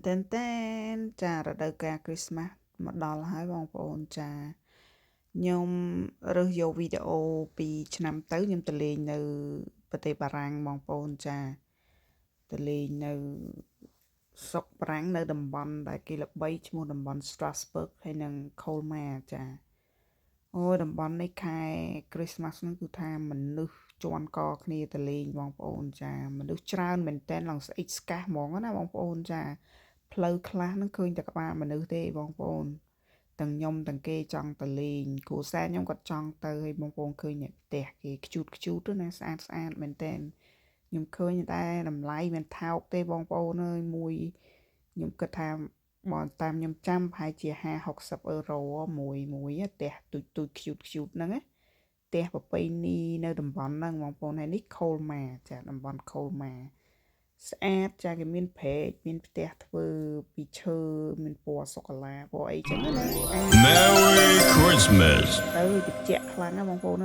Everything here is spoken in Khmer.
តែនតែនចារដូវកាលគ្រីស្មាស់មកដល់ហើយបងប្អូនចាខ្ញុំរើសយកវីដេអូពីឆ្នាំទៅខ្ញុំទៅលេងនៅប្រទេសបារាំងបងប្អូនចាទៅលេងនៅស្រុកបារាំងនៅតំបន់ដែលគេល្បីឈ្មោះតំបន់ Strasbourg ហើយនិង Colmar ចាអូយតំបន់នេះខែ Christmas ហ្នឹងគឺថាមនុស្សជាន់កគ្នាទៅលេងបងប្អូនចាមនុស្សច្រើនមែនតើឡើងស្អិចស្កះហ្មងណាបងប្អូនចាផ្លូវខ្លះហ្នឹងឃើញតែក្បាលមនុស្សទេបងប្អូនទាំងខ្ញុំទាំងគេចង់ទៅលេងគ្រួសារខ្ញុំគាត់ចង់ទៅឲ្យបងប្អូនឃើញអ្នកផ្ទះគេខ្ជូតខ្ជូតណាស្អាតស្អាតមែនតើខ្ញុំឃើញតែតម្លៃមិនថោកទេបងប្អូនអើយមួយខ្ញុំគិតថាបើតាមខ្ញុំចាំប្រហែលជា50 60អឺរ៉ូមួយមួយផ្ទះទូចទូចខ្ជូតខ្ជូតហ្នឹងណាផ្ទះប្រពៃណីនៅតំបន់ហ្នឹងបងប្អូនហើយនេះខូលម៉ាចាតំបន់ខូលម៉ាស្អាតចាគេមានព្រែកមានផ្ទះធ្វើពីឈើមានពណ៌សូកូឡាពណ៌អីចឹងណាស្អាត Merry Christmas. ទៅត្រជាក់ខ្លាំងណាបងប្អូន។